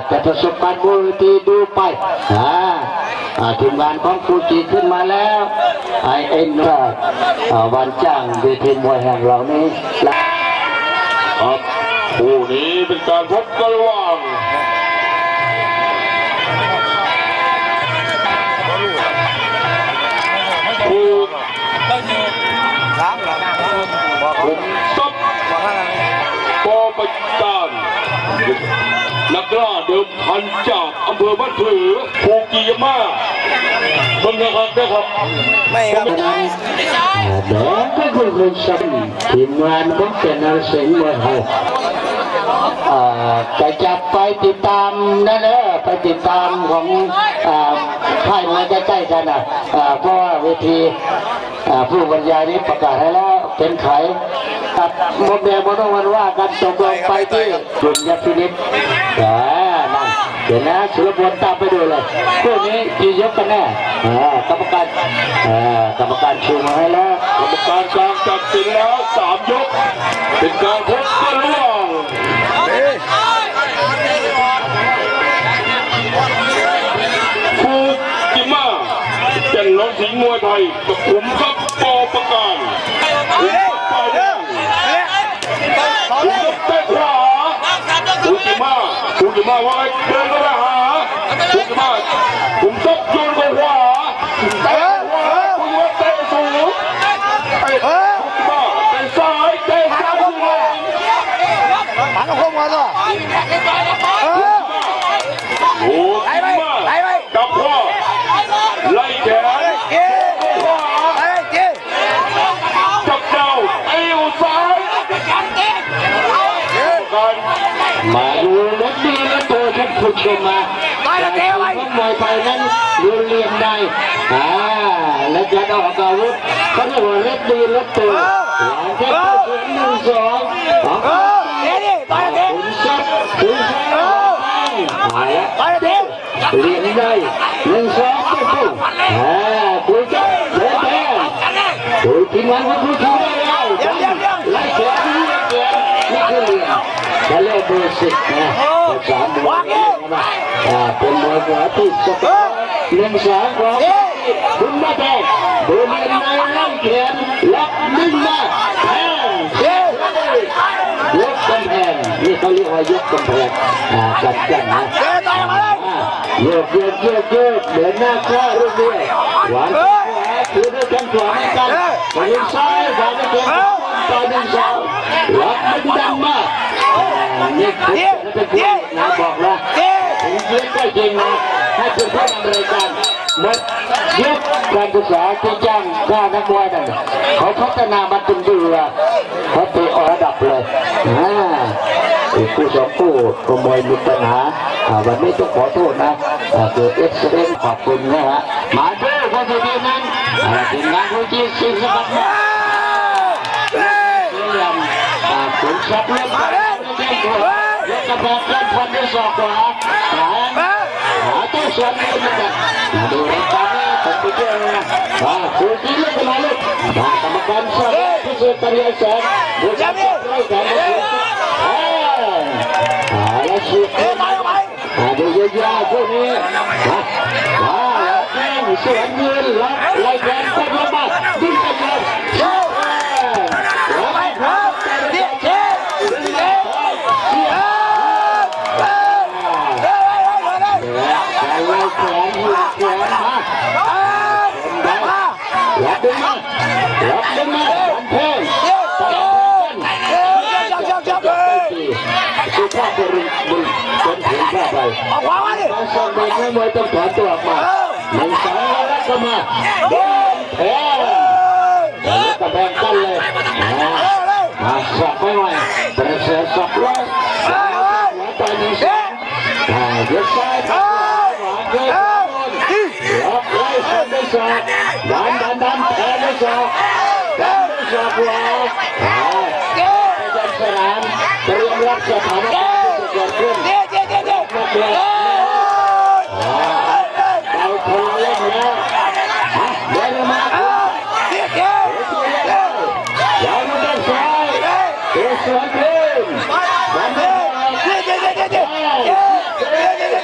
ແຕ່ປະສົບການບົນເວທີດູໄປ ອາ ອາ ທີມງານຂອງຟູຈີຂຶ້ນມາແລ້ວ ໄອເອັນ ອາ ຫວານຈ້າງເວທີມວຍແຫ່ງເຫຼົ່ານີ້ ແລະ ຄັບ ຄູ່ນີ້ເປັນການພົບກັນລະຫວ່າງ ຜູ້ ຂຸມຊັບ ປ ປະການ ນັກລ່າເດີມພັນຈາກອຳເພີບ້ານຜື ພູກິຍາມາ ເບິ່ງຄັກໆເດີຄັບ ແມ່ນຄັບ ເດີ ກໍຄືຄຸນຊັບ ທີມງານຂອງແກ່ນນະເລສວນມວຍເຮົາ ອາ ກໍຈະໄປຕິດຕາມນັ້ນເດີ ໄປຕິດຕາມຂອງ ອາ ຄ້າຍມວຍໃກ້ໆກັນນະ ອາ ເພາະວ່າເວທີ ອາ ຜູ້ບັນຍາຍນີ້ປະກາດໃຫ້ແລ້ວ ເປັນໃຜ ກັບໝົດແດ່ບໍ່ຕ້ອງວ່າກັນ ຕົກລົງໄປທີ່ ບຸນຍະພິນິດ ອາ ນັ້ນ ເຫັນນະ ສຸລະພົນຕາມໄປດ້ວຍເລີຍ ຄູ່ນີ້ທີ່ຍົກກັນແນ່ ອາ ກຳມະການ ອາ ກຳມະການຊູມາໃຫ້ແລ້ວ ກຳມະການກາງຕັດສິນແລ້ວ ສາມຍົກ ເປັນການພົບກັນລະຫວ່າງ ຄູກິມາ ແກ່ນໜອງສິງມວຍໄທ ກັບຂຸມຊັບ ປ ປະການ ຂຸມຊັບ ປາຍແດງ ຂຸມຊັບ ເຕະຂວາ ຄູກິມາ ຄູກິມາ ວ່າໄງ ເດີນເຂົ້າໄປຫາ ຄູກິມາ ຂຸມຊັບ ໂຍນເຂົ້າຂວາ ເຕະຂວາ ຄູກິມາ ເຕະສູງ ເຕະ ຄູກິມາ ເຕະຊ້າຍ ເຕະຊ້າຍ ຫັນເອົາຄົມກ່ອນຕົວະ ເອີ ຄູກິມາ ຈັບຄອ ໄລ່ແຂນ ເຕະຂວາ ຈັບເຈົ້າ ຕີເຂົ້າຊ້າຍ ມາດູເລັດດີເລັດໂຕທ່ານຜູ້ຊົມມາ ມວຍໄທນັ້ນ ຢູ່ຫຼ່ຽມໃນ ອາ ແລະການອອກອາວຸດ ເຂົາເອີ້ນວ່າເລັດດີເລັດໂຕ ເອີ ແຂນເຂົ້າສູງ ໜຶ່ງ ສອງ ເອີ ເດດີ ຕໍ່ເດ ຂຸມຊັບ ຂຸມຊັບ ເອີ ເອົາລະ ເດ ລຽນໄດ້ ໜຶ່ງ ສອງ ປຸ້ງ ອາ ປຸ້ງ ເດີນແປ ໂດຍທີມງານຂອງຜູ້ຊາຍໄດ້ແລ້ວ ໄລ່ແຂນ ໄລ່ແຂນ ນີ້ຄືລຽນ ກະເລີຍເບີສິບນະ ສາມ ອາ ເປັນມວຍຂວາທີ່ສະກອດ ໜຶ່ງ ສອງ ຂອງ ຂຶ້ນມາແທງ ໂດຍລຽນໃນ ໄລ່ແຂນ ລັອກ ດຶງມາ ແທງ ຍົກກຳແພງ ນີ້ເຂົາຮຽກວ່າຍົກກຳແພງ ອາ ກັນກັນນະ ອາ ໂຍກ ໂຍກ ໂຍກ ໂຍກ ເດີນໜ້າຂວາເລື້ອຍໆ ຫວານຂວາ ຄືດ້ວຍແຂ້ງຂວາເໝືອນກັນ ໄປທາງຊ້າຍ ຂວາໄປແຂ້ງ ຕໍ່ໜຶ່ງສອງ ລັອກ ດຶງດັນມາ ອາ ນີ້ຄືນະບອກລະ ເປັນເກມໄດ້ຈິງນະ ໃຫ້ເປັນຜູ້ນຳລາຍການ ໝົດຍຸກການສຶກສາທີ່ຈ້າງຄ່ານັກມວຍນັ້ນ ເຂົາພັດທະນາມາເປັນເດືອນ ເຂົາເຕະອອກລະດັບເລີຍ ອາ ອີກຄູ່ສອງຄູ່ກໍມວຍມີບັນຫາ ອາ ວັນນີ້ຕ້ອງຂໍໂທດນະ ອາ ເກີດເອັກຊິເດນ ຂອບຄຸນນະຮະ ມາເດີ ຜູ້ທີ່ດີນັ້ນ ອາ ທີມງານຜູ້ທີ່ສິງສະບັດມາ ເຫຼືອມ ອາ ຂຸມຊັບເລື່ອມ ມາເດີ ຍົກກຳແພງ ເຄື່ອນພັນດ້ວຍສອກຂວາ ແທງ ຫາໂຕ້ສວນຄືນນະ ມາດູເຮັດຕາມນີ້ ເປັນໄປເຈີ ອາ ຄູ່ທີ່ເລືອກຂຶ້ນມາເລີຍ ກຳມະການສອບພິເສດ ຕາເລຍແສງ ຜູ້ຈັບໄລ່ແຂນ ເອີ ອາ ແລ້ວສວນຄືນມາ ອາ ເດີຍາວໆ ພວກນີ້ ມາ ມາ ສວນຄືນ ລັອກ ໄລ່ແຂນ ກົດລົງມາ ດຶງໄປກ່ອນ ເອີ ລັອກ ການໄລ່ແຂນ ໄລ່ແຂນມາ ລັອກລົງມາ ລັອກລົງມາ ແພງ ສຸພາບບຸລຸດ ບຸລຸດ ເປັນເຖິງພາບໃດ ອອກຂວາມາດິ ຕ້ອງສ້າງໂດຍມວຍ ຕ້ອງຖອນຕົວອອກມາ ໜຶ່ງສອງ ລັອກເຂົ້າມາ ແພງ ກຳແພງກັ້ນເລີຍ ມາ ມາ ສອກໄປໃໝ່ ປະເສີດສອກລອຍ ຕ່ອຍໜຶ່ງສອງ ອ່າ ເຮັດຊ້າຍ ເອີ ເອີ ລັອກໄລ່ແຂນດ້ວຍສອກ ດັນ ດັນ ດັນ ແຂນດ້ວຍສອກ ແຂນດ້ວຍສອກຂວາ ອ່າ ປະຈຳສະໜາມ ຕຽມຮັບສະຖານະການທີ່ຈະເກີດຂຶ້ນ ນັກມວຍ ອ່າ ເອົາຄົນລະເຫຼັ້ນແລ້ວ ມາ ເດີນມາ ຢາວມາດ້ານຊ້າຍ ເຕະສວນຄືນ ດັນ ດັນ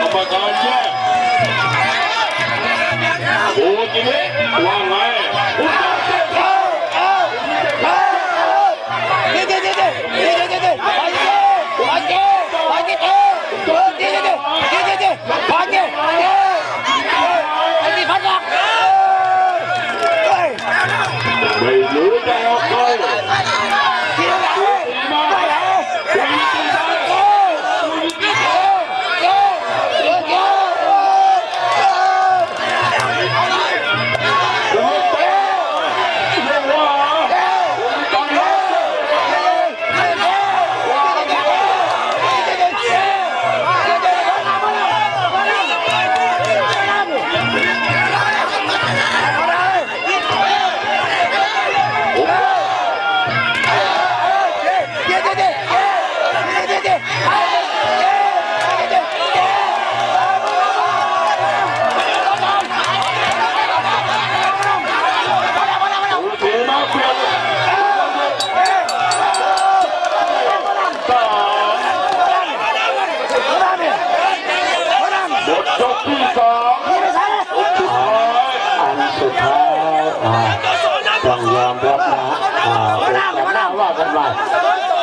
ກຳມະການແຍກ ໂອເຄ ວ່າໄງ? ໄມ່ຮູ້ຈະອອກໄປ. ບົດຈົບທີສອງ ສຸດທ້າຍ ອັນສຸດທ້າຍ ອ່າ ຕ້ອງຍອມຮັບນະ ອ່າ ໂອກາດໜ້າວ່າກັນໃໝ່.